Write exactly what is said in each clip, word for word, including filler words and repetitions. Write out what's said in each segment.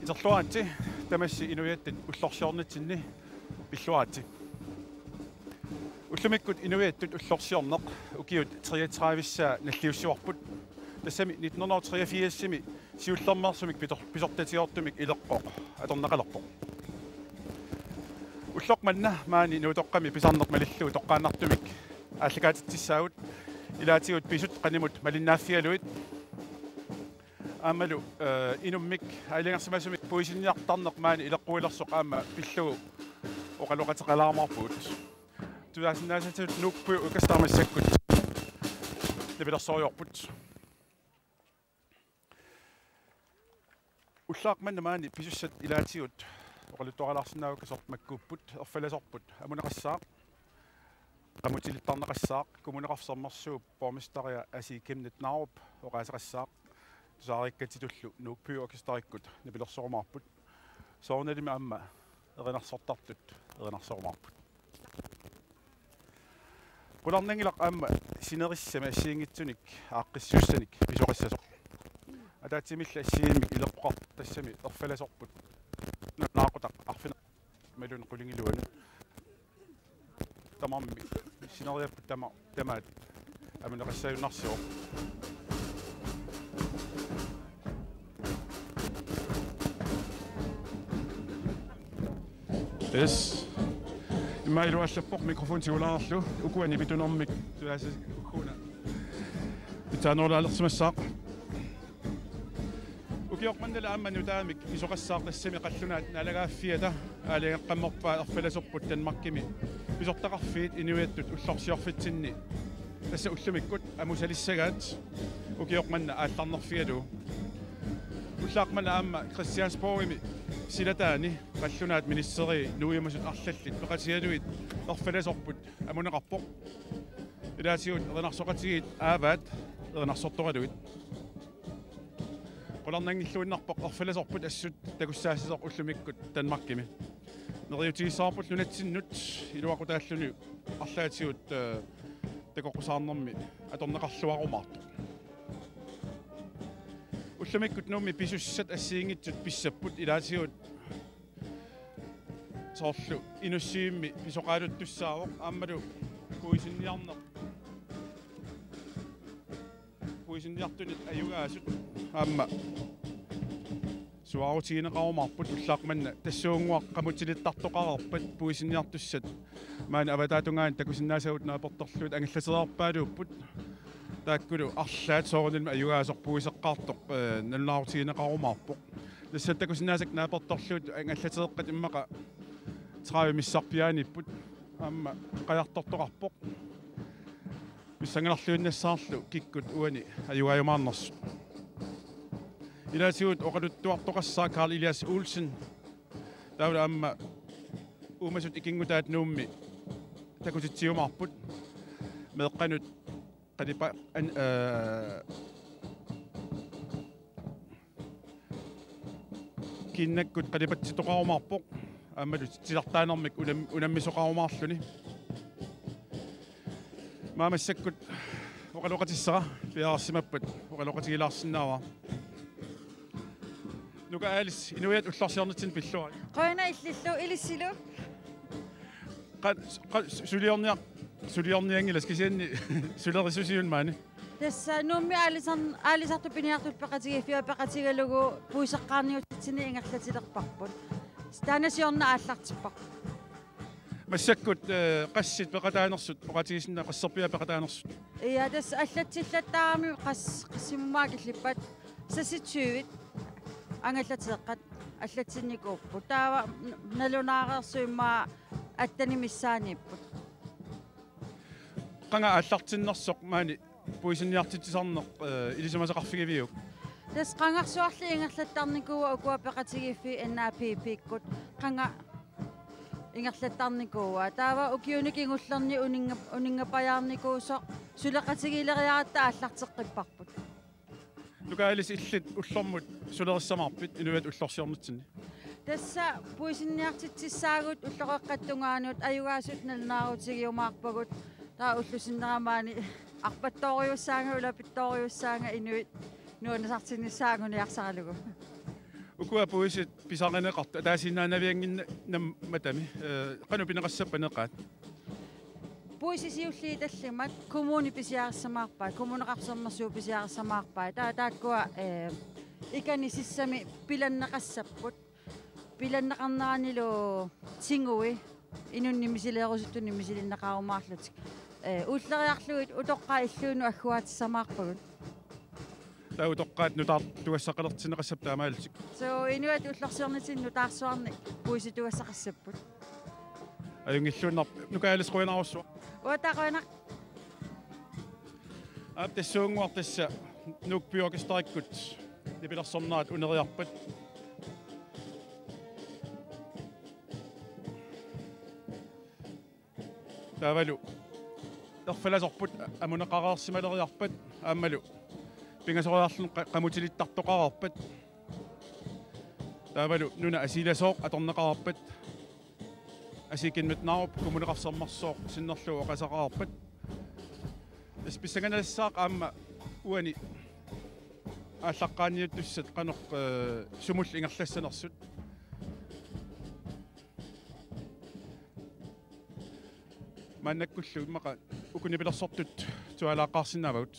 Iserluaritsi tamassi inuiattut ullorsiornitsinni pilluaritsi. Ullumikkut inuiattut ullorsiorneq ukiut treogtredive nalliussivarput. Tassami nitten hundrede og treogfirsimi siullermeersumik pitor-, pisortatigoortumik ileqqoq atorneqalerpoq. Ulloq manna maani Nuutoqqami pisarneq malillugu toqqaannartumik aallakaatitsissaagut, ilaatigut pisut qanimut malinnaaffigalugit. Aammalu, eh, inummik aalajangersimasumik puisinniartarneq maani ileqquilersoq aamma pillugu oqaloqateqalaarumaarpugut. Tusaasinnaasatut Nuuk Puig Orkester massakkut nipilersorujoorput. Ullaaq manna maani pisussat ilaatigut oqaluttuarilaarsinnaagukkasoq makkuupput, erfalasorput amuneqassaaq, qamutilittarneqassaaq, Kommuneqarfik Sermersuup borgmesteria Asii Chemnitz Narup oqaaseqassaaq, tusaariikkatsitullu Nuuk Puig Orkesterikkut nipilersorumaarput. Soorunalimi aamma erinarsortartut erinarsorumaarput. Qularnanngilaq aamma sinerissami assigiinngitsunik aaqqissuussanik pisoqassasoq. Ataatsimillu assigiimmik ileqqoqartoq tassami erfalasorput. Naaqutaq arfineq-, imaluunniit qulingiluanut. Tamarmik sineriapput tama-, tamaat amuneqassagunarsivoq. Yes. Immaqa iluallappoq mikrofon tigulaarlu, ukua nipitunermik tusaasi ukkuuna pitsaanerulaalersimassaaq. Ukioq mannali aamma nutaamik pisoqassaaq tassami qallunaat naalagaaffiata aalajangeqqammerpaat erfalasorput Danmarkimi pisortaqarfiit inuiattut ullorsiorfitsinni tassa ullumikkut amusalissagaat ukioq manna aallarnerfigalugu. Ullaaq manna aamma Christiansborgimi silataani qallunaat ministerii nuiumasut arlallit peqatigalugit erfalasorput amuneqarpoq. Ilaatigut erinarsoqatigiit aavaat erinarsortoralugit. Qularnanngilluinnarpoq erfalasorput assut takussaassasoq ullumikkut Danmarkimi. Neriuutigissavarput nunatsinnut iluaqutaalluni arlaatigut, eh, takoqqusaarnermi atorneqarluarumaartoq. Ullumikkut Nuummi pisussat assigiinngitsut pissapput ilaatigut soorlu inussivimmi pisoqaaluttussaavoq aammalu puisinniarneq. Puisinniartunit ajugaasut aamma suaarutigineqarumaarput ullaaq manna tassuunnguaq qamutilittartoqareerpat puisinniartussat maani avataatungaani takusinnaasagut naapertorlugit angallatereerpaaluupput. Taakkulu arlaat soorunalimi ajugaasoq puiseqqaartoq, eh, nalunaarutigineqarumaarpoq. Tassa takusinnaasakka naapertorlugit angallatereeqqat immaqa tredive missarpiaaniipput aamma qajartortoqarpoq. Pissanganarluinnassaarlu kikkut uani ajugaajumaarnersut. Ilaatigut oqaluttuartoqassaaq Karl Elias Olsen. Taavalu aamma uumasut ikinngutaat Nuummi takutitsiumaarput. Meeqqanut qalipa-, an-, eh, kiinnakkut qalipatsittoqarumaarpoq. Aammalu titartaanermik unam-, unammisoqarumaarluni. Maa massakkut oqaloqatissara piareersimappat oqaloqatigilaarsinnaavara. Nuka Alice, inuiattut ullorsiornitsinni pilluarit. Qujanaq illillu, ilissilu. Qa-, qa-, suliorniar-, suliornianngilaq kisianni sulerisusiun maani. Tassa Nuummi aalisar-, aalisartut piniartut peqatigiiffiat peqatigalugu puiseqqaarniutitsinni ingerlatilerparput. Taanna siorna aallartipparput. Massakkut, eh, qassit peqataanersut, oqaatigisinnaavit qasserpiaat peqataanersut? Ja, tassa allatsillattaarami qas-, qassimummaa killippat seksogtyve angallateeqqat allatsinnikuupput. Taava n-, nalunaareersut immaqa attenit missaaniipput. Qanga aallartinnersoq maani puisinniartitsisarneq, eh, ilisimasaqarfigiviuk? Tassa qangarsuarli ingerlattarnikuuaat ukua peqatigiiffiit N A P P-kkut qanga ingerlattarnikuuaat. Taava ukiuni kingullerni uninnga-, uninngapajaarnikuusoq suleqatigiileriaratta aallarteqqipparput. Nuka Alice, illit ullormut sulerissamaarpit inuiattut ullorsiornitsinni? Tassa puisinniartitsissaagut ulloqeqqata tungaanut ajugaasut nalunaarutigiumaarpagut. Taava ullup sinnera maani arpattoorujussuussaanga, ulapittoorujussuussaanga inuit nuannisartinnissaat anguniarsaralugu. Ukua puisit pisarineqartut ataasiinnaanaviannginnammatami, eh, qanoq pineqassappat neqaat? Puisit siulliit tallimat kommuni pisiarissamaarpai, Kommuneqarfik Sermersuup pisiarissamaarpai. Taava taakkua, eh, ikani sissami pilanneqassapput. Pilanneqarneranilu tingui inunnik misileerusuttunik misilinneqarumaarlutik. Eh, ulleriarlugit utoqqaat illuinut agguaatissamaarpagut. Taava utoqqaat nutaartugassaqalertinneqassapput taamaalillutik. Suu, inuit ullorsiornitsinni nutaarsuarnik puisitugassaqassapput. Ajunngilluinnarpoq. Nuka Alice, qujanarsuaq. Uanga qujanaq. Aap, tassuunnguaq tassa Nuuk Byorkesterikkut nipilersornerat uneriarpat. Taavalu erfalasorput amuneqareersimaleriarpat aammalu pingasoriarluni qa-, qamutilittartoqareerpat. Taavalu nuna asiilasooq atorneqareerpat. Asiikinmatnaarup Kommuneqarfik Sermersooq sinnerlugu oqasaqareerpat. Tassa pissanganassaaq aamma uani aallaqqaaniittussat qanoq, eh, sumullu ingerlassanersut. Maannakkullu immaqa uku nipilersortut tualaaqqaarsinnaavagut.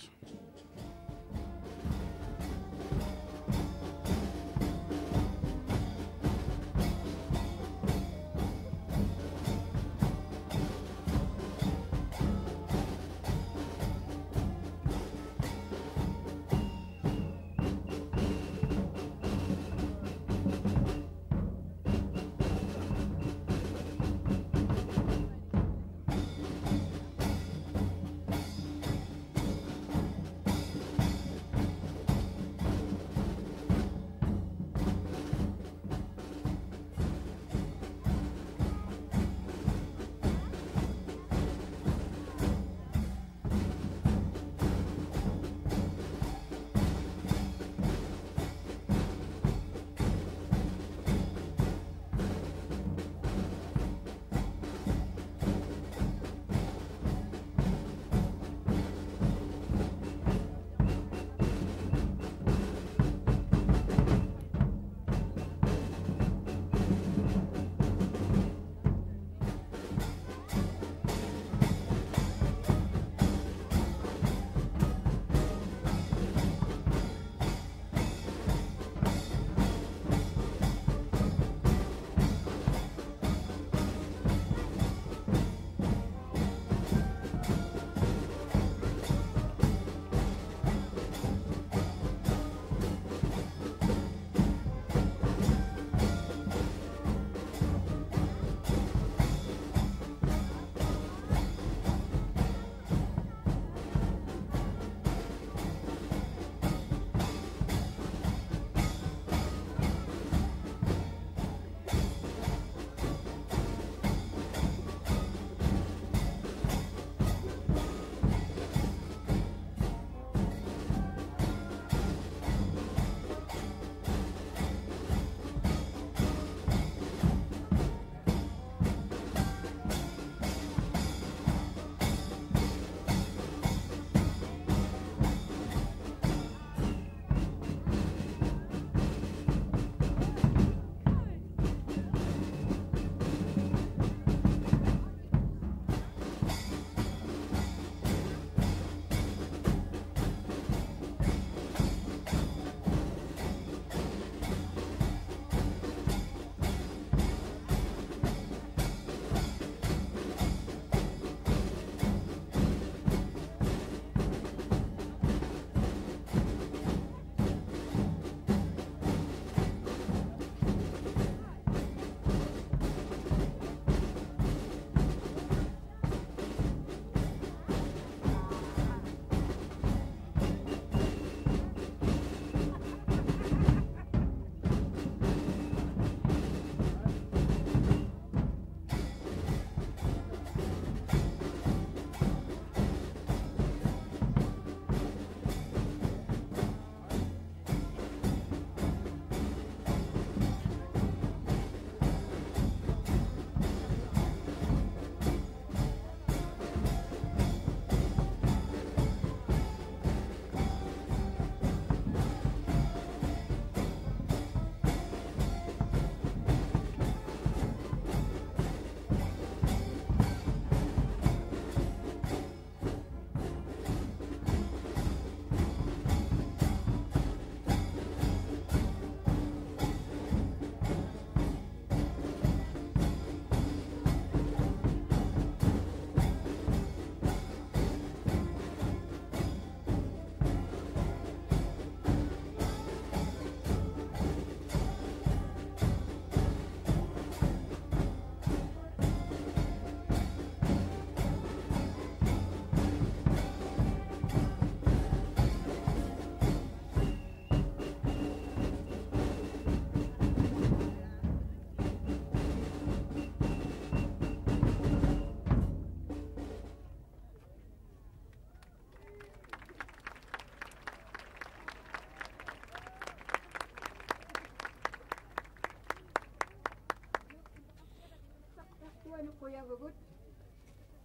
Qujavugut.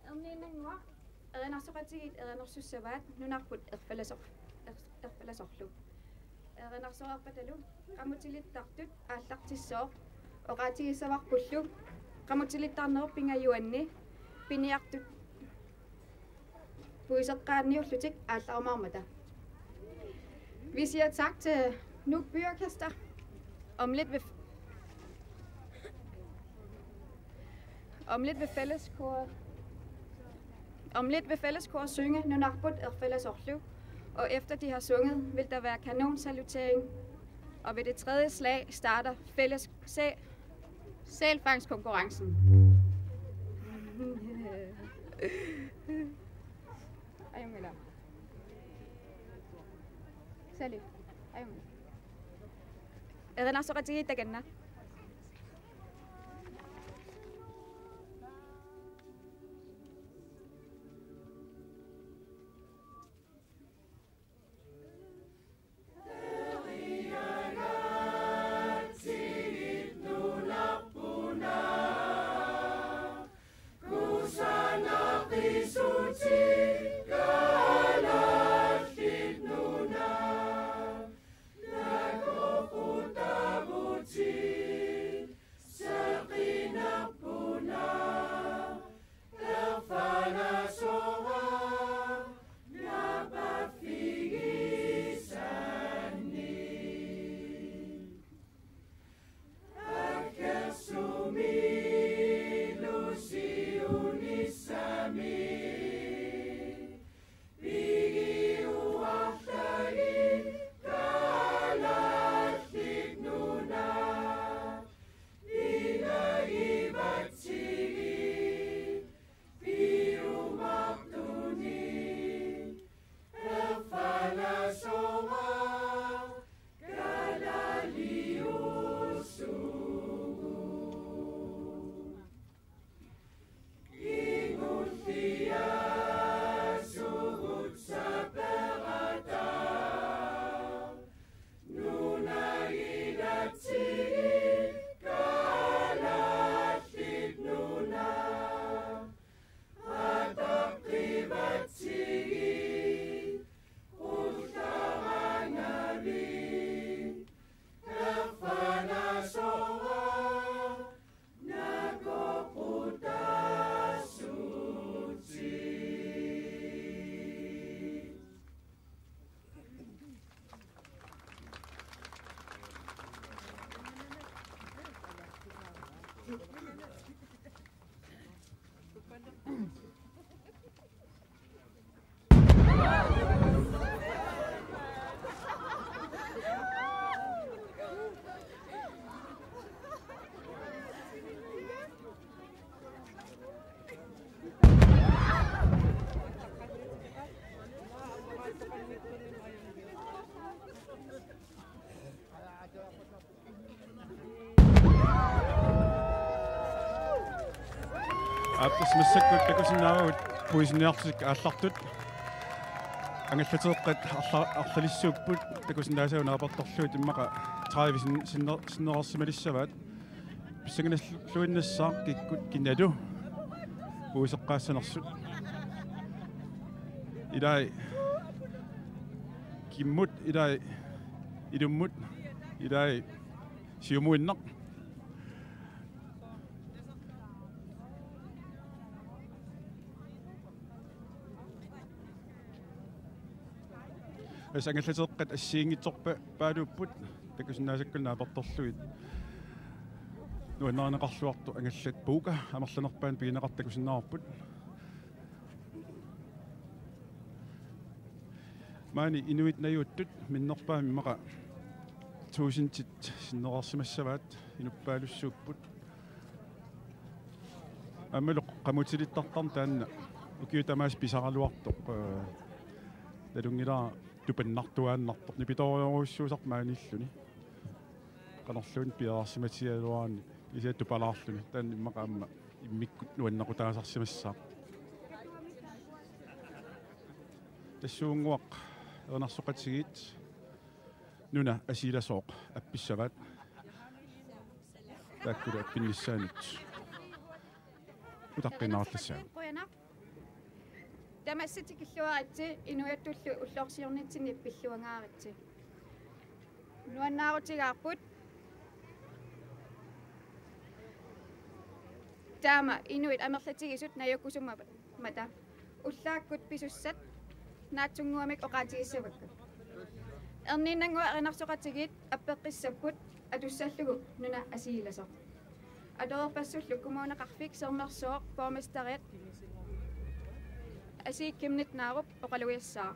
Erniinnannguaq erinarsoqatigiit erinarsussavaat nunarput erfalasoq-, er-, erfalasorlu. Erinarsoreerpatalu qamutilittartut aallartissooq oqaatigissavarpullu qamutilittarnerup pingajuanni piniartut puiseqqaanniullutik aallarumaarmata. Vi siger tak til Nuuk Byorkester. Om lidt vil, om lidt vil fælleskor, om lidt vil fælleskor synge Nunarput Erfalasorlu, og efter de har sunget, vil der være kanonsalutering, og ved det tredje slag starter fælles, sæ-, sælfangstkonkurrencen. Ajunngilaq. Sali. Ajunngilaq. Erinarsoqatigiit takanna. Aap, tassa massakkut takusinnaavagut puisinniarlutik aallartut. Angallateeqqat arla-, arlalissuupput, takusinnaasagut naapertorlugit immaqa tredive sin-, sinner-, sinnereersimalissavaat. Pissanganarluinnassaaq kikkut kinalu puiseqqaassanersut. Ilai kimmut, ilai ilummut, ilai siumuinnaq. Tassa angallateeqqat assigiinngitsorpa-, paaluupput, takusinnaasakkannik naapertorlugit. Nuannarineqarluartoq angallat puuka amerlanerpaat pigineqartut takusinnaavarput. Maani inuit najuuttut minnerpaamik immaqa tuusintit sinnereersimassavaat, inuppaalussuupput. Aammalu qamutilittartarneq taanna ukiut tamaasa pisaraluartoq, ee, nalunngilara tupannartuaannartoq, nipitoorujorujussuusarpoq maaniilluni. Qanorluunniit piareersimatigigaluaraanni kisianni tupalaarluni. Taanna immaqa aamma immikkut nuannequtaasarsimassaaq. Tassuunnguaq erinarsoqatigiit Nuna Asiilasooq appissavaat. Taakkulu appinnissaannut. utaqqinnerullassaaq. Qujanaq. Tamassi tikilluaritsi, inuiattullu ullorsiornitsinni pilluangaaritsi. Nuannaarutigaarput. Taama inuit amerlatigisut najuukkusummata. Ullaakkut pisussat naatsunnguamik oqaatigissavakka. Erniinnannguaq erinarsoqatigiit appeqqissapput atussallugu nuna assigilasoq. Atoreerpassullu Kommuneqarfik Sermersooq borgmesteri Asii Chemnitz Narup oqalugiassaaq.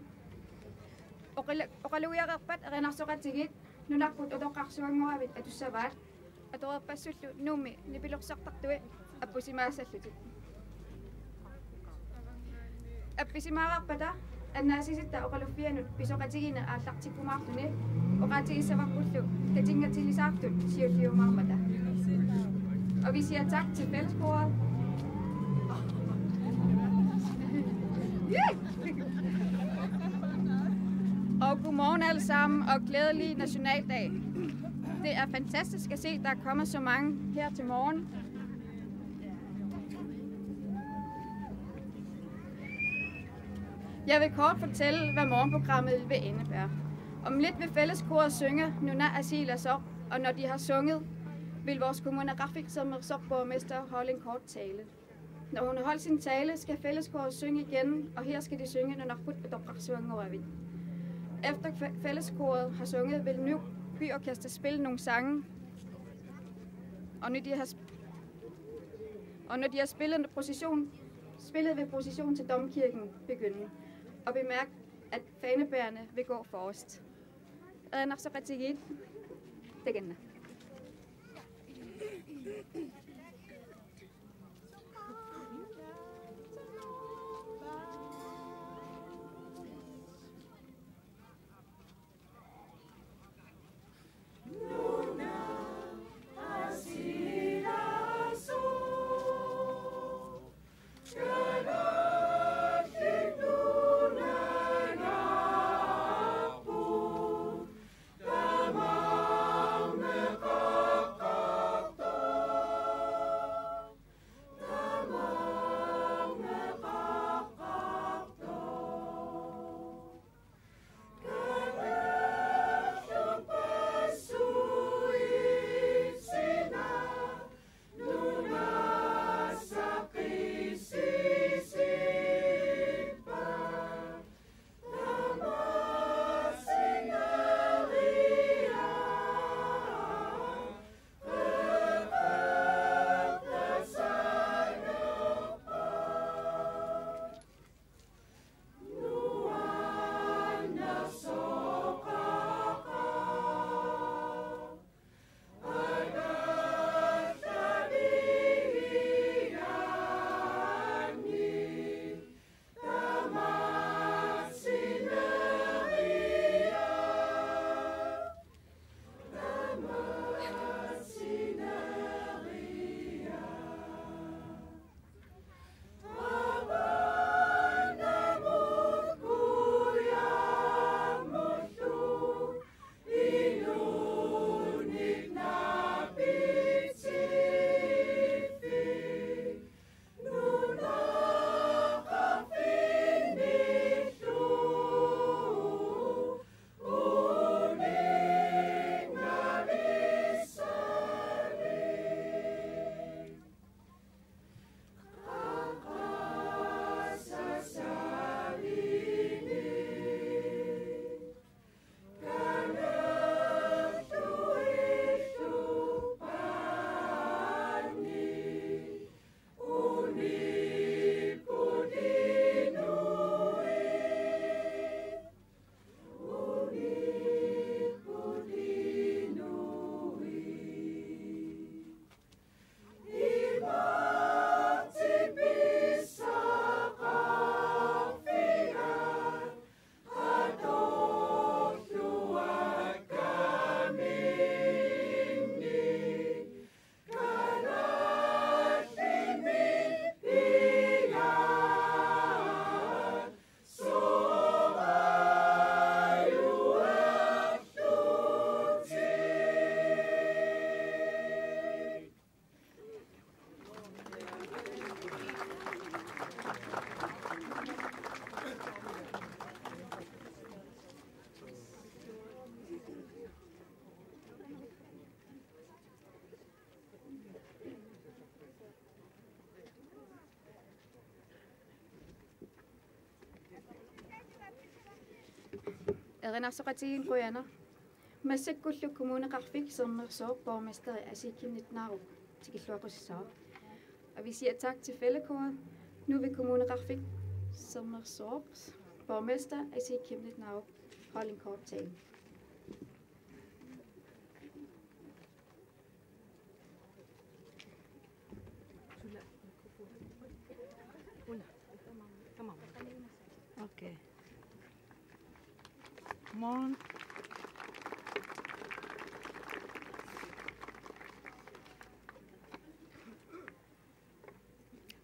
Oqala-, oqalugiareerpat erinarsoqatigiit nunarput utoqqarsuanngoravit atussavaat. Atoreerpassullu Nuummi nipilorsartartui appusimaassallutik. Appisimaararpata annaasisitta oqaluffianut pisoqatigiinneq aallartikkumaarluni oqaatigissavarpullu katinngatilisartut siulliumaarmata. Og vi siger tak til fællesbordet. Og godmorgen alle sammen, og glædelig nationaldag. Det er fantastisk at se, at der er kommet så mange her til morgen. Jeg vil kort fortælle, hvad morgenprogrammet vil indebære. Om lidt vil fælleskoret synge Nuna Asiilasoq, og når de har sunget, vil vores Kommuneqarfik Sermersooq borgmester holde en kort tale. Når hun har holdt sin tale, skal fælleskoret synge igen, og her skal de synge Nunarput Utoqqarsuanngoravit. Efter fæ- fælleskoret har sunget, vil nu Byorkester spille nogle sange, og når de har, sp- og når de har spillet, procession, spillet, vil processionen til domkirken begynde. Og bemærk, at fanebærerne vil gå forrest. Erinarsoqatigiit, takanna. Erinarsoqatigiinneq qujanaq. Massakkullu Kommuneqarfik Sermersooq borgmesteri Asii Chemnitz Narup tikilluaqqusassavara. Og vi siger tak til fællekoret. Nu vil Kommuneqarfik Sermersooq borgmester Asii Chemnitz Narup holde en kort tale. Okay. Morgen.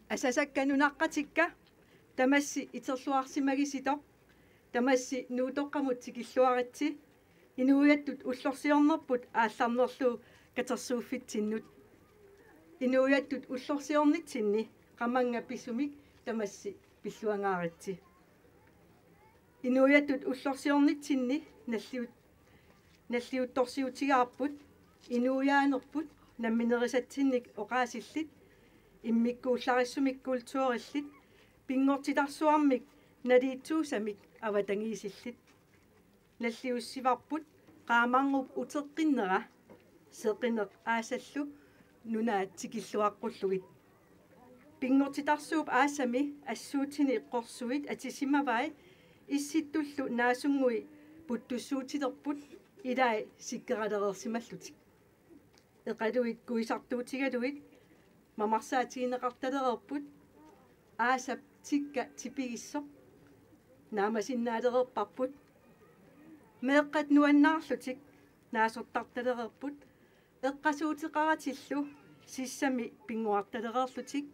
Asasakka nunaqqatikka, tamassi iterluarsimagisitoq, tamassi Nuutoqqamut tikilluaritsi. Inuiattut ullorsiornerput aallarnerlugu katersuuffitsinnut. Inuiattut ullorsiornitsinni qamannga pisumik tamassi pilluangaaritsi. Inuiattut ullorsiornitsinni nalliut-, nalliuttorsiutigaarput, inuiaanerput namminerisatsinnik oqaasillit, immikkuullarissumik kulturillit, pinngortitarsuarmik naliitsuusamik avatangiisillit. Nalliussivarput qaamarngup uteqqinnera seqineq aasallu nunaat tikilluaqqullugit. Pinngortitarsuup aasami assuutini qorsuit atisimavai Issittullu Naasunngui puttussuutilerput ilai sikkeralereersimallutik. Eqaluit kuisartuutigalugit mamarsaatigineqartalereerput, aasap tikka tipigissoq naamasinnaalereerparput. Meeqqat nuannaarlutik naasortartalereerput, eqqasuuteqaratillu sissami pinnguartalereerlutik.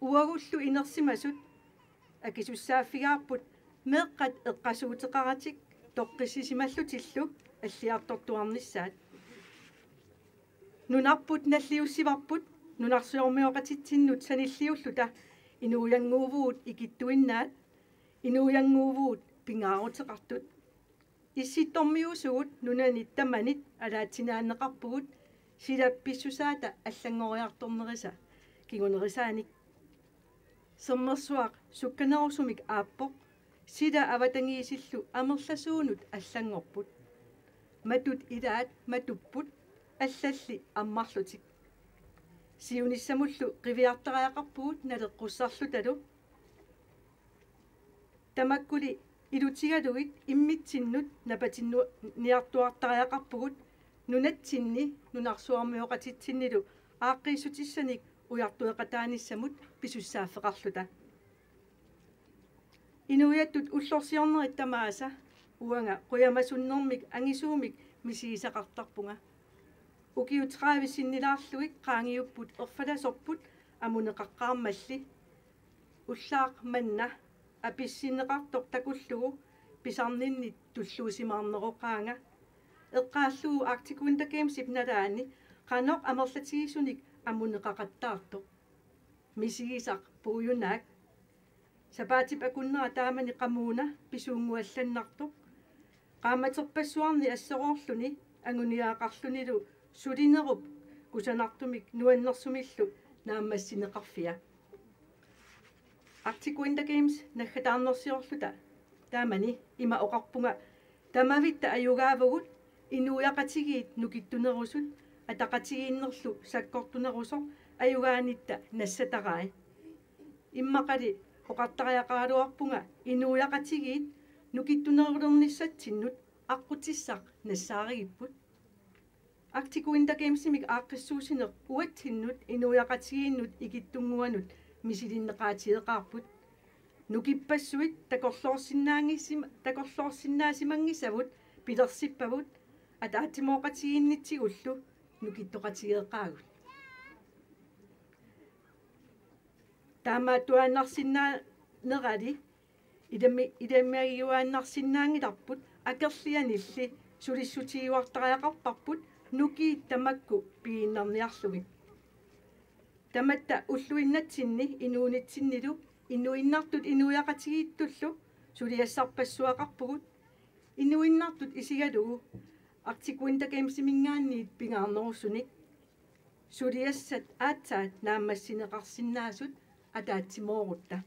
Uagullu inersimasut akisussaaffigaarput meeqqat eqqasuuteqaratik toqqissisimallutillu alliartortuarnissaat. Nunarput nalliussivarput nunarsuarmioqatitsinnut sanilliulluta inuiannguuvugut ikittuinnaat, inuiannguuvugut pingaaruteqartut. Issittormiuusugut nunanit tamanit alaatsinaanneqarpugut, sila pissusaata allanngoriartornerisa kingunerisaanik. Sermersuaq sukkanerusumik aappoq, sila avatangiisillu amerlasuunut allanngorput. Matut ilaat matupput, allalli ammarlutik. Siunissamullu qiviartariaqarpugut naleqqussarlutalu. Tamakkuli ilutigalugit immitsinnut napatinniartuartariaqarpugut nunatsinni nunarsuarmioqatitsinnilu aaqqiissutissanik ujartueqataanissamut pisussaaffeqarluta. Inuiattut ullorsiornerit tamaasa uanga qujamasunnermik angisuumik misigisaqartarpunga. Ukiut tredive sinnilaarlugit qaangiupput erfalasorput amuneqaqqaarmalli. Ullaaq manna apissinneqartoq takullugu pisarninni tulluusimaarneroqaanga. Eqqaallugu Arctic Winter Gamesip nalaani qanoq amerlatigisunik amuneqaqattaartoq. Misigisaq puiunaak. Sapaatip akunnera taamani qamuuna pisuunnguallannartoq. Qaammaterpassuarni assoroorluni anguniagaqarlunilu sulinerup kusanartumik nuannersumillu naammassineqarfia. Arctic Winter Games naggataarnersiorluta taamani ima oqarpunga: Tamavitta ajugaavugut inuiaqatigiit nukittunerusut ataqatigiinnerlu sakkortunerusoq ajugaanitta nassatarai. Immaqali oqartariaqaraluarpunga inuiaqatigiit nukittunerulernissatsinnut aqqutissaq nassaarigipput. Arctic Winter Gamesimik aaqqissuussineq uatsinnut inuiaqatigiinnut ikittunnguanut misilinneqaatigeqaarput. Nukippassuit takorloorsinnaanngissima-, takorloorsinnaasimanngissavut pilersippavut, ataatsimooqatigiinnitsigullu nukittoqatigeqaagut. Taamaattuaannarsinnaanerali ilami-, ilamigiuaannarsinnaanngilarput akerlianilli sulissutigiuartariaqarparput nukiit tamakku pigiinnarniarlugit. Tamatta ulluinnatsinni inuunitsinnilu inuinnartut inuiaqatigiittullu suliassarpassuaqarpugut, inuinnartut isigalugu Arctic Winter Gamesiminngaanniit pingaarnerusunik. Suliassat aatsaat naammassineqarsinnaasut ataatsimoorutta.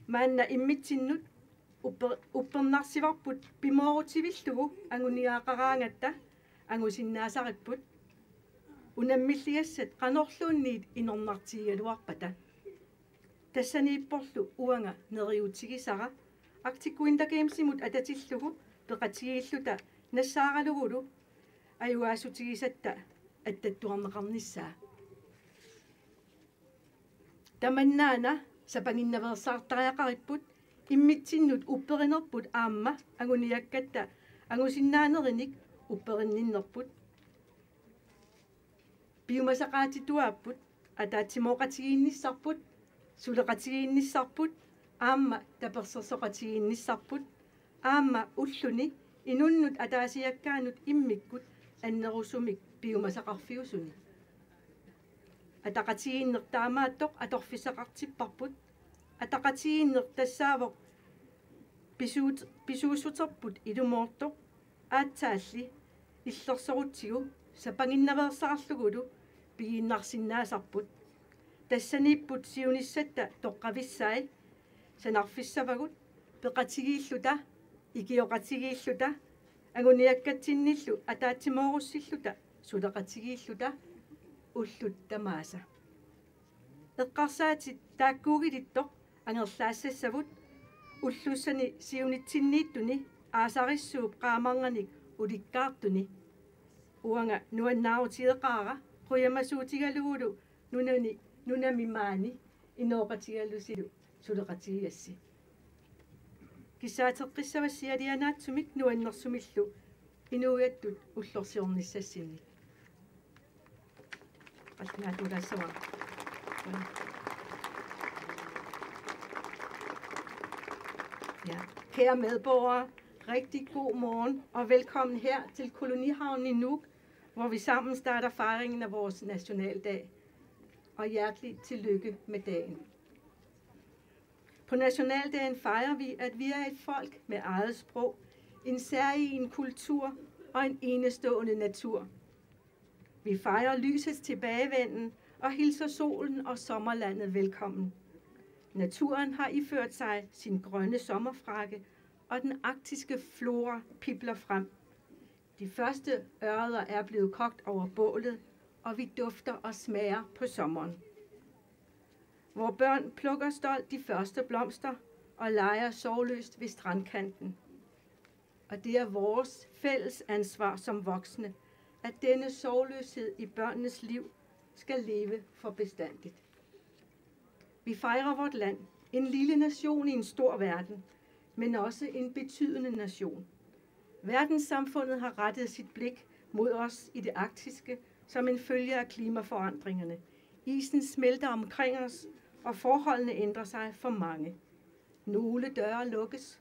Maanna immitsinnut Upper-, uppernarsivarput pimoorutivillugu anguniagaqaraangatta angusinnaasaripput. Unammilligassat qanorluunniit inornartigigaluarpata. Tassaniipporlu uanga neriuutigisara Arctic Winter Gamesimut atatillugu peqatigiilluta nassaaralugulu ajugaassutigisatta attattuarneqarnissaa. Tamannaana sapanginnaveersaartariaqaripput immitsinnut upperinerput aamma anguniakkatta angusinnaanerinik upperinninnerput. Piumasaqaatituaapput, ataatsimooqatigiinnissarput, suleqatigiinnissarput, aamma tapersersoqatigiinnissarput, aamma ulluni inunnut ataasiakkaanut immikkut annerusumik piumasaqarfiusuni. Ataqatigiinneq taamaattoq atorfissaqartipparput, ataqatigiinneq tassaavoq pisuut-, pisuussuterput ilumoortoq, aatsaalli illersorutsigu sapanginnaveersaarlugulu pigiinnarsinnaasarput. Tassaniipput siunissatta toqqavissai sanarfissavagut peqatigiilluta, ikioqatigiilluta, anguniakkatsinnillu ataatsimoorussilluta, suleqatigiilluta, ullut tamaasa. Eqqarsaatit taakkuugilittoq angerlaassassavut ullussani siunitsinniittuni aasarissuup qaamarnganik ulikkaartuni. Uanga nuannaarutigeqaara qujamasuutigalugulu nunani, nunami maani inooqatigalusilu suleqatigigassi. Kissaateqqissavassi alianaatsumik nuannersumillu inuiattut ullorsiornissassinnik. Qallunaatuulaassavara. Ja. Kære medborgere, rigtig god morgen og velkommen her til Kolonihavnen i Nuuk, hvor vi sammen starter fejringen af vores nationaldag. Og hjertelig tillykke med dagen. På nationaldagen fejrer vi, at vi er et folk med eget sprog, en særegen kultur og en enestående natur. Vi fejrer lysets tilbagevenden og hilser solen og sommerlandet velkommen. Naturen har iført sig sin grønne sommerfrakke, og den arktiske flora pibler frem. De første ørreder er blevet kogt over bålet, og vi dufter og smager på sommeren. Vore børn plukker stolt de første blomster og leger sorgløst ved strandkanten. Og det er vores fælles ansvar som voksne, at denne sorgløshed i børnenes liv skal leve for bestandigt. Vi fejrer vort land, en lille nation i en stor verden, men også en betydende nation. Verdenssamfundet har rettet sit blik mod os i det arktiske som en følge af klimaforandringerne. Isen smelter omkring os, og forholdene ændrer sig for mange. Nogle døre lukkes,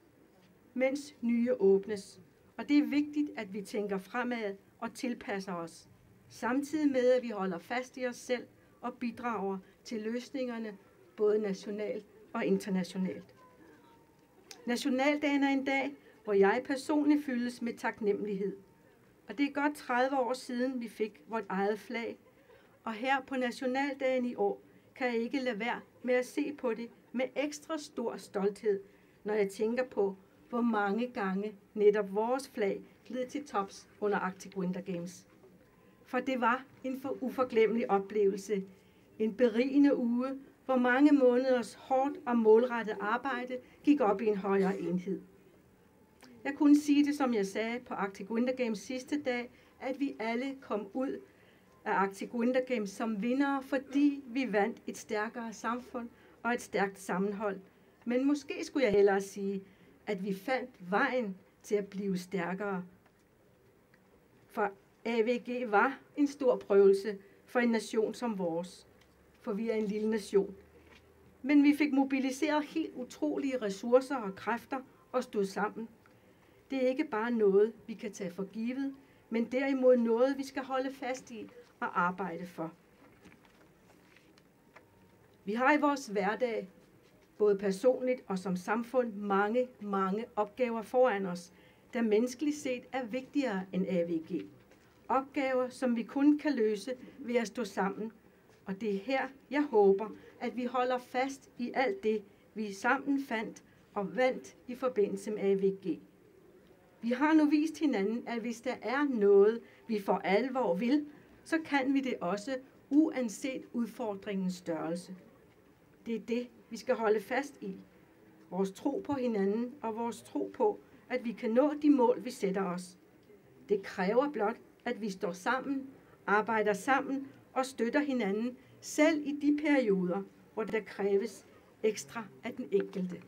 mens nye åbnes. Og det er vigtigt, at vi tænker fremad og tilpasser os, samtidig med, at vi holder fast i os selv og bidrager til løsningerne, både nationalt og internationalt. Nationaldagen er en dag, hvor jeg personligt fyldes med taknemmelighed. Og det er godt tredive år siden, vi fik vort eget flag. Og her på Nationaldagen i år, kan jeg ikke lade være med at se på det med ekstra stor stolthed, når jeg tænker på, hvor mange gange netop vores flag gled til tops under Arctic Winter Games. For det var en for uforglemmelig oplevelse. En berigende uge, hvor mange måneders hårdt og målrettet arbejde gik op i en højere enhed. Jeg kunne sige det, som jeg sagde på Arctic Winter Games sidste dag, at vi alle kom ud af Arctic Winter Games som vindere, fordi vi vandt et stærkere samfund og et stærkt sammenhold. Men måske skulle jeg hellere sige, at vi fandt vejen til at blive stærkere. For A V G var en stor prøvelse for en nation som vores, for vi er en lille nation. Men vi fik mobiliseret helt utrolige ressourcer og kræfter og stod sammen. Det er ikke bare noget, vi kan tage for givet, men derimod noget, vi skal holde fast i og arbejde for. Vi har i vores hverdag, både personligt og som samfund, mange, mange opgaver foran os, der menneskeligt set er vigtigere end A V G. Opgaver, som vi kun kan løse ved at stå sammen. Og det er her, jeg håber, at vi holder fast i alt det, vi sammen fandt og vandt i forbindelse med A V G. Vi har nu vist hinanden, at hvis der er noget, vi for alvor vil, så kan vi det også, uanset udfordringens størrelse. Det er det, vi skal holde fast i. Vores tro på hinanden og vores tro på, at vi kan nå de mål, vi sætter os. Det kræver blot, at vi står sammen, arbejder sammen og støtter hinanden, selv i de perioder, hvor der kræves ekstra af den enkelte.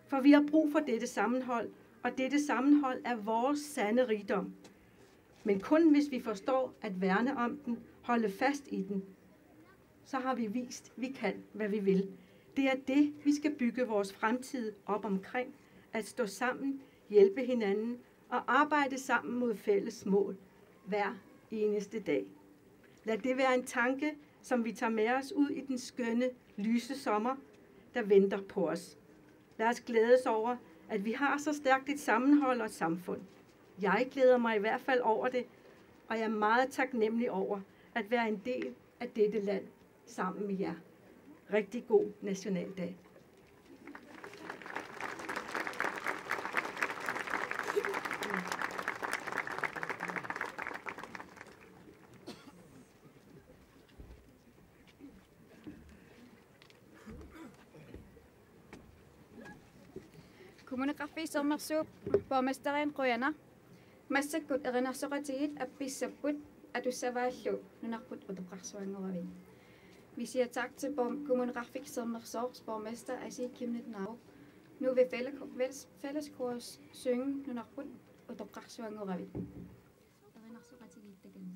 For vi har brug for dette sammenhold, og dette sammenhold er vores sande rigdom. Men kun hvis vi forstår at værne om den, holde fast i den, så har vi vist, vi kan, hvad vi vil. Det er det, vi skal bygge vores fremtid op omkring, at stå sammen, hjælpe hinanden og arbejde sammen mod fælles mål hver eneste dag. Lad det være en tanke, som vi tager med os ud i den skønne, lyse sommer, der venter på os. Lad os glædes over, at vi har så stærkt et sammenhold og et samfund. Jeg glæder mig i hvert fald over det, og jeg er meget taknemmelig over at være en del af dette land sammen med jer. Rigtig god nationaldag. Kommuneqarfik Sermersuup borgmesterianni qujanaq. Massakkut erinarsoqatigiit appissapput atussavaallu nunarput utoqqarsuanngoravit. Vi siger tak til borg-, Kommuneqarfik Sermersooq borgmester Asii Chemnitz Narup. Nu vil fælles-, fælles-, fælleskorets synge nunarput utoqqarsuanngoravit. Erinarsoqatigiit takanna.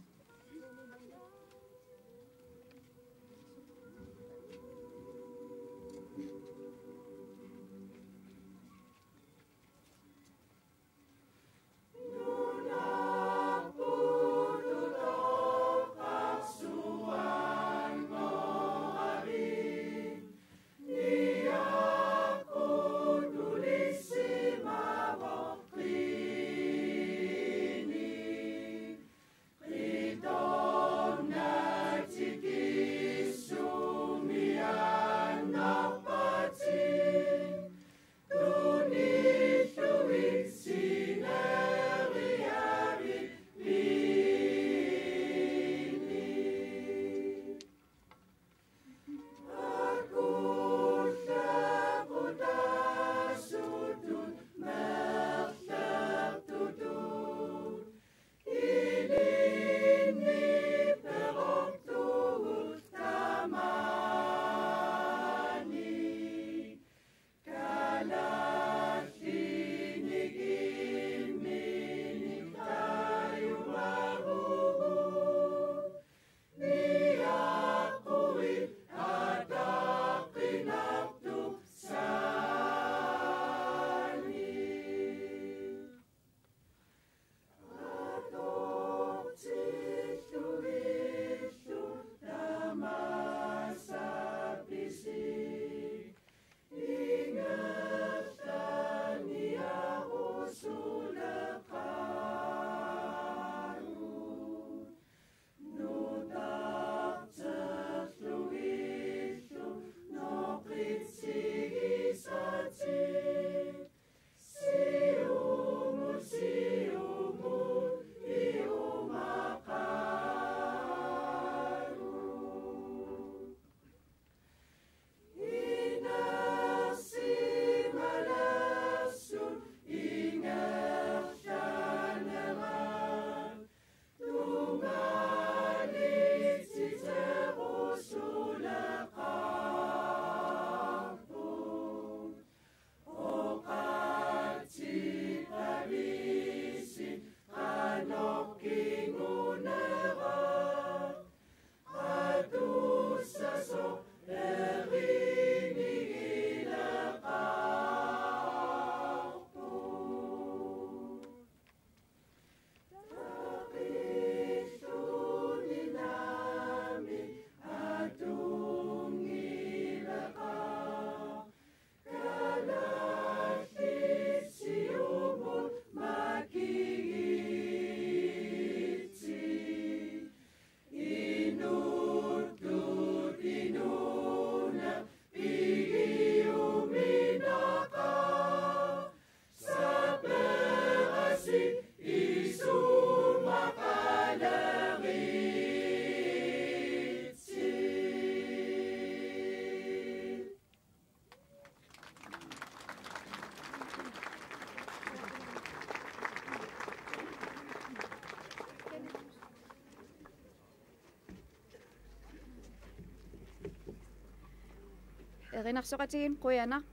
Erinarsoqatigiit qujanaq.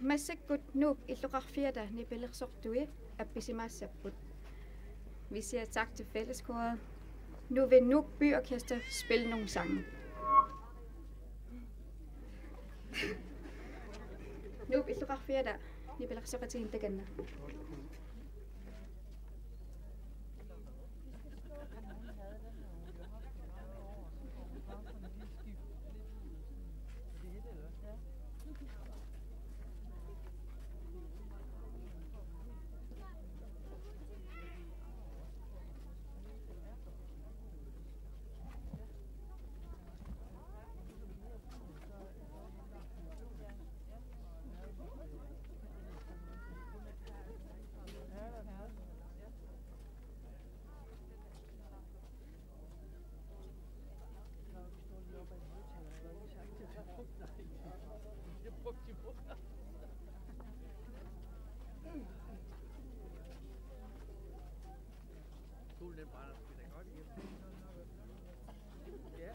Massakkut Nuup illoqarfiata nipilersortui appisimaassapput. Vi siger tak til fællesskoret. Nu vil Nuuk Byorkester spille nogle sange. Nuup illoqarfiata nipilersoqatigiit takanna. Solen, den brænder sgu da godt igennem. Ja.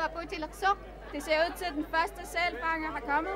Apu Tilersoq. Det ser ud til, at den første sælfanger har kommet.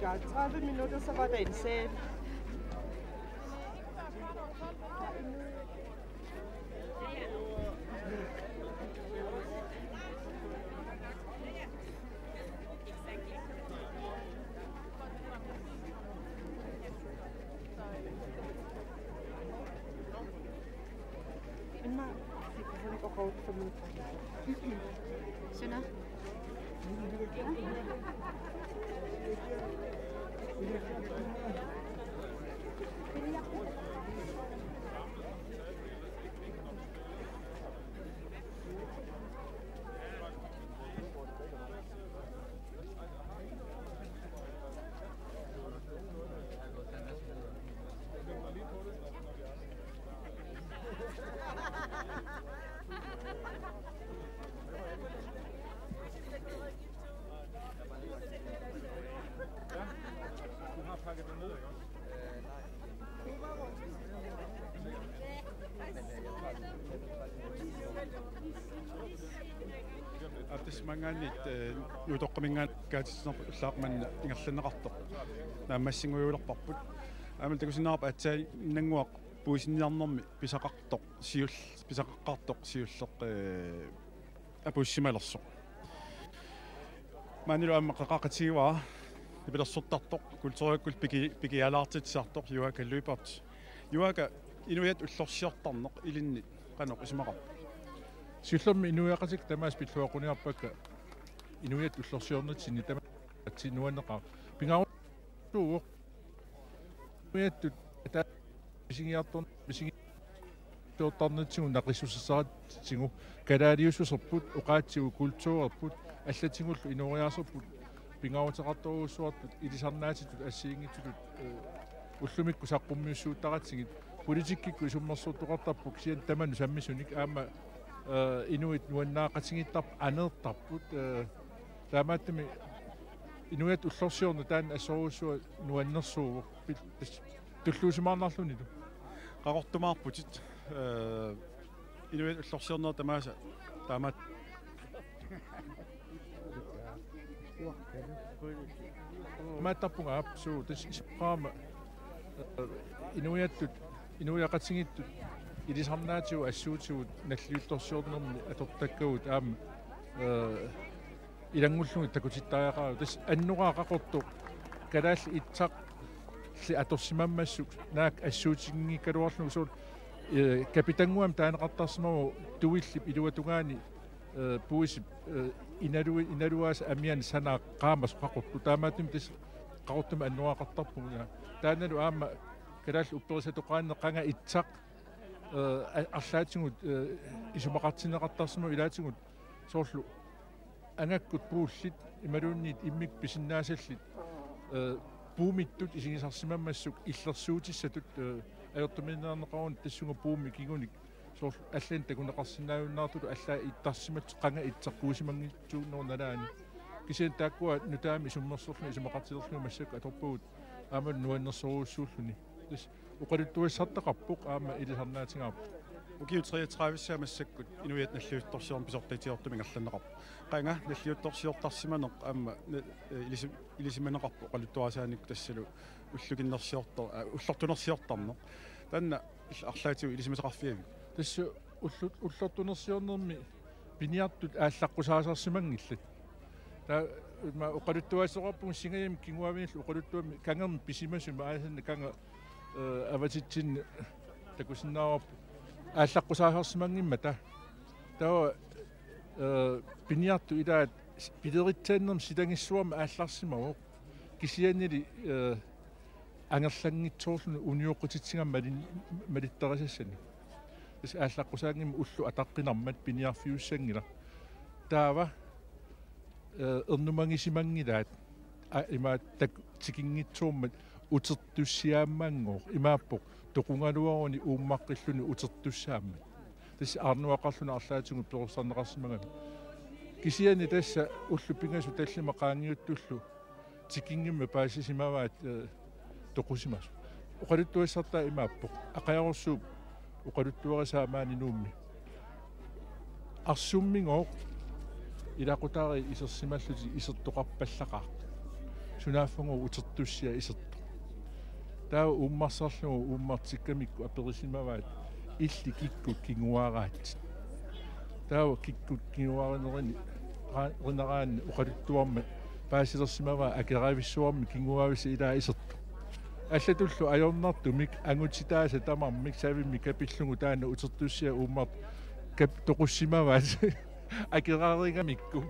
Ja, tredive minutter, så var der en sal. Sønner. Aap, tassa maanngaanniit, eh, Nuutoqqaminngaanniit kaatitsinerput ullaaq manna ingerlanneqartoq naammassinngujuulerparput. Aammalu takusinnaavarput aatsaannguaq puisinniarnermi pisaqartoq siul-, pisaqaqqaartoq siulleq, eh, apuussimalersoq. Maanilu aamma qeqaqatigivara nipilersortartoq, kulturikkut piki-, pikialaartitsisartoq, Juaaka Lyberth. Juaaka, inuiattut ullorsiortarneq ilinnit qanoq isumaqarpa? Siullermik inuiaqatigiit tamaasa pilluaqquniarpakka inuiattut ullorsiornitsinni tamaasa nuanneqaaq. Pingaaruttuuvoq inuiattut ata misigiartorn-, misigi-, toortarnitsigu naqissusersaatitsigu kalaaliussuserput, oqaatsigut kulturerput, allatigullu inooriaaserput pingaaruteqartorujussuartut, ilisarnaatitut assigiinngitsutut, eh, ullumikkut saqqummiussuuttaratsigit, politikkikkut isummersortoqartarput kisianni tamanut sammisunik aamma, eh, inuit nuannaaqatigiittarput, aneertarput, eh, taamaattumik inuiattut ullorsiorneq taanna assorujussuaq nuannersuuvoq. Pil-, tulluusimaarnarlunilu. Qaqortumaarputit, eh, inuiattut ullorsiorneq tamaasa taamaat. Maattarpunga aap suu, tassa isumaqarama, eh, inuiattut, inuiaqatigiittut ilisarnaatigut assuutigut nalliuttorsiornermi atortakkagut aamma, eh, ilanngullugit takutittariaqarput. Tassa annoraaq qaqortoq Kalaallit Itsarli atorsimammassuk naak assuutiginngikkaluarlugu soorlu, eh, Kapitannguami taaneqartarsimavoq Tuillip iluatungaani, eh, puisip, eh, inalu-, inaluaasa amiani sanaaq qaamasoq qaqortoq. Taamaattumik tassa qaqortumik annoraaqartarpugut. Taannalu aamma kalaallit upperisatoqaanni qanga itsaq, eh, a-, arlaatigut, eh, isumaqartinneqartarsimavoq ilaatigut soorlu angakkut puullit imaluunniit immikkut pisinnaasallit, eh, puumittut isigisarsimammassuk illersuutissatut, eh, ajortumiinneqarneq tassunga puumik kingunik soorlu allanik takuneqarsinnaajunnaartutut allaat ittarsimallutik qanga itsaqquusimanngitsuunnerup nalaani. Kisianni taakkua nutaamik isummersorlugit isumaqatigiillutik massakkut atorpagut aamma nuannersorujussuulluni. Tassa oqaluttuassartaqarpoq aamma ilisarnaatigaarput. Ukiut treogtredive massakkut inuiaat nalliuttorsiorneq pisortatigoortumik ingerlanneqarpoq. Qanga nalliuttorsiortarsimaneq aamma na-, ilisi-, ilisimaneqarpoq oqaluttuarisaanik tassalu ullukinnersiortar-, aa, ullortunersiortarneq. Taanna il-, arlaatigut ilisimasaqarfigaviuk? Tassa ullut-, ullortunersiornermi piniartut aallaqqusaasarsimanngillat. Taava ima oqaluttuassaqarpugut singajammi kinguaavinillu oqaluttuami kangerneq pisimasumi aasani kanga, eh, avatitsinni takusinnaavarput aallaqqusaasarsimanngimmata. Taava, eh, piniartut ilaat s-, pileritsaannermi silagissuarmi aallarsimavoq. Kisiannili, eh, angerlanngitsoorluni unioqqutitsigami malin-, malittarisassanik. Tassa aallaqqusaanngimmat ullut ataqqinarmat piniarfiussanngilaq. Taava, eh, ernumagisimanngilaat, a, imaattoq tikinngitsoormat utertussiaammanngooq, imaappoq toqugaluaruni uummaqqilluni utertussaammat. Tassa aarnuaqarluni arlaatigut perorsarneqarsimagami. Kisianni tassa ullut pingasut tallimat qaangiuttullu tikinngimmat paasisimavaat, eh, toqusimasut. Oqaluttuassartaa imaappoq. Aqajarorsuup oqaluttuarisaa maani Nuummi. Arsummigooq ilaqutariit isersimallutik isertoqarpallaqaaq. Sunaaffagooq utertussiaq isertoq. Taava uummarsarlugu uummartikkamikku aperisimavaat illit kikkut kinguaaraatsit. Taava kikkut kinguaarinerini, raa-, rineraanni oqaluttuarmat paasilersimavaa akeravissuarmi kinguaavisa ilaa isertoq. Allatullu ajornartumik angutitaasa tamarmik savimmik kapillugu taanna utertussiaq uummart kap-, toqussimavaat akeraarigamikku.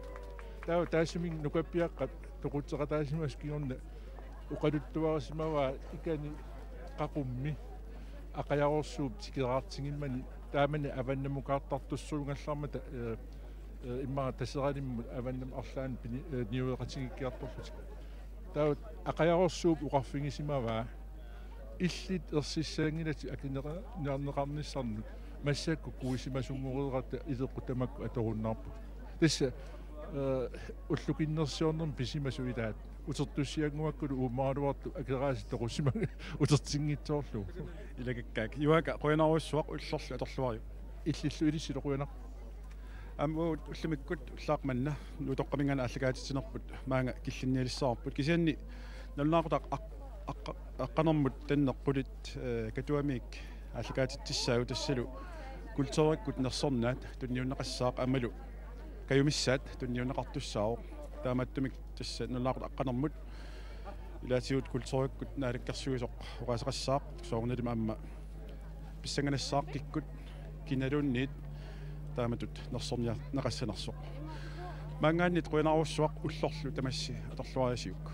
Taava taassumik nukappiaqqat toqutseqataasimasut kingorna oqaluttuarisimavaa ikani qaqummi aqajarorsuup tikeraartigimmani taamani avannamukaartartussuugallarmata, eh, eh, immaqa Taseralimmut avannamut arlaanni pini-, eh, niueqatigiikkiartorlutik. Taava aqajarorsuup oqarfigisimavaa illit ersissanngilatit akinera-, niarneqarnissannut massakkut kuisimasunngoreeratta ileqqut tamakku atorunnaarput. Tassa, eh, ullukinnersiornermi pisimasut ilaat utertussiannguakkulu uummaraluartoq akeraasik toqussima-, utertinngitsoorlugu. Ilakakkaak. Juaaka, qujanarsuaq, ullorlu atorluariuk. Illillu ilissilu qujanaq. Aamma ullumikkut ullaaq manna Nuutoqqaminngaanniit aallakaatitsinerput maanga killinnialissavarput. Kisianni nalunaaqutaq aq-, aq-, aqqanermut tanneq qulit, eh, Katuamiit aallakaatitsissaagut tassalu kulturikkut nersornaat tunniunneqassaaq aammalu kajumissaat tunniunneqartussaavoq. Taamaattumik tassa nalunaaqutaq aqqanermut ilaatigut kulturikkut naalakkersuisoq oqaaseqassaaq soorunalimi aamma pissanganassaaq kikkut kinaluunniit taamatut nersorniarneqassanersoq. Maanngaanniit qujanarsuaq, ullorlu tamassi atorluarisiuk.